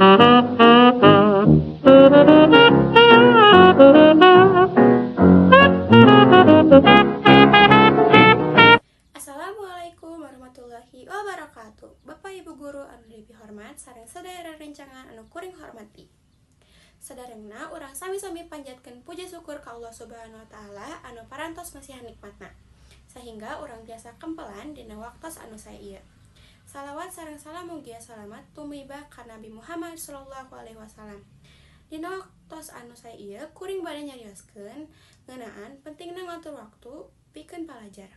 Assalamualaikum warahmatullahi wabarakatuh. Bapak Ibu guru anu dipihormat sareng sadaya rerencangan anu kuring hormati. Sadarengna urang sami-sami panjatkeun puja syukur ka Allah Subhanahu wa taala anu parantos masihan nikmatna, sehingga urang tiasa kempelan dina waktos anu sae ieu. Salawat sareng salam mugia salamat tumiba ka Nabi Muhammad sallallahu alaihi wasallam. Dina waktos anu sae ieu, kuring bade nyarioskeun ngeunaan pentingna ngatur waktu pikeun palajar.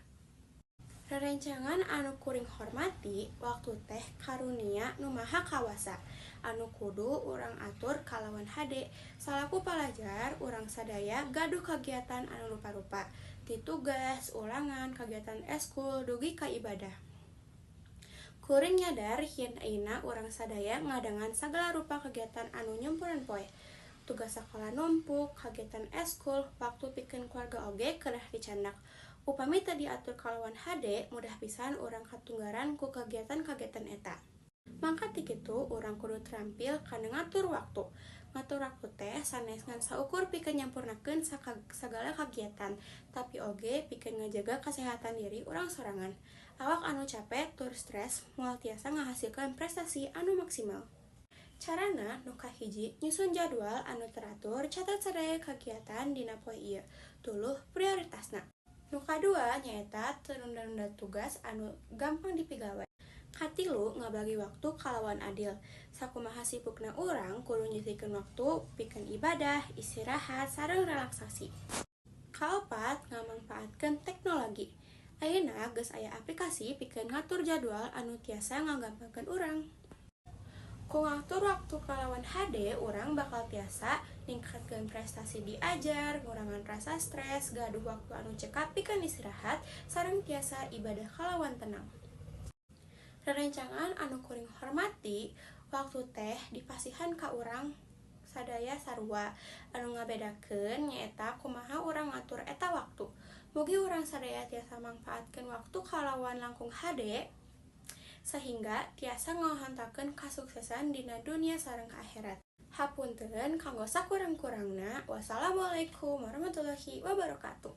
Rerencangan anu kuring hormati, waktu teh karunia nu maha kawasa anu kudu urang atur kalawan hade. Salaku palajar, urang sadaya gaduh kagiatan anu rupa-rupa, ti tugas, ulangan, kagiatan eskul, dugi ka ibadah. Kuring nyadar yen ayeuna urang sadaya ngadangan sagala rupa kagiatan anu nyumpuran poe. Tugas sakola numpuk, kagiatan eskul, waktu pikeun keluarga oge kedah dicandak. Upami teu diatur kalawan hade, mudah pisan urang katunggaran ku kagiatan-kagiatan eta. Mangka ti kitu, urang kudu terampil kana ngatur waktu. Ngatur waktu teh sanes ngan saukur pikeun nyampurnakeun sagala kagiatan, tapi oge pikeun ngajaga kasehatan diri urang sorangan. Awak anu capek tur stres moal tiasa ngahasilkeun prestasi anu maksimal. Carana, nu kahiji, nyusun jadwal anu teratur, catat sadaya kagiatan dina poe ieu, tuluh prioritasna. Nu kadua nyaeta teu nunda-nunda tugas anu gampang dipigawe. Katilu, ngabagi waktu kalawan adil. Sakumaha sibukna urang, kudu nyisihkeun waktu pikeun ibadah, istirahat, sareng relaksasi. Kaopat, ngamangpaatkeun teknologi. Ayeuna geus aya aplikasi pikeun ngatur jadwal anu tiasa ngagampangkeun urang. Ku ngatur waktu kalawan hade, urang bakal tiasa ningkatkeun prestasi diajar, ngurangan rasa stres, gaduh waktu anu cekap pikeun istirahat, sareng tiasa ibadah kalawan tenang. Rerencangan anu kuring hormati, waktu teh dipasihan ka urang sadaya sarua. Anu ngabedakeun nyaeta kumaha urang ngatur eta waktu. Mugi urang sadaya tiasa mangpaatkeun waktu kalawan langkung hade, sehingga tiasa ngahontalkeun kasuksesan dina dunia sareng akhirat. Hapunten kanggo sakurang-kurangna. Wassalamualaikum warahmatullahi wabarakatuh.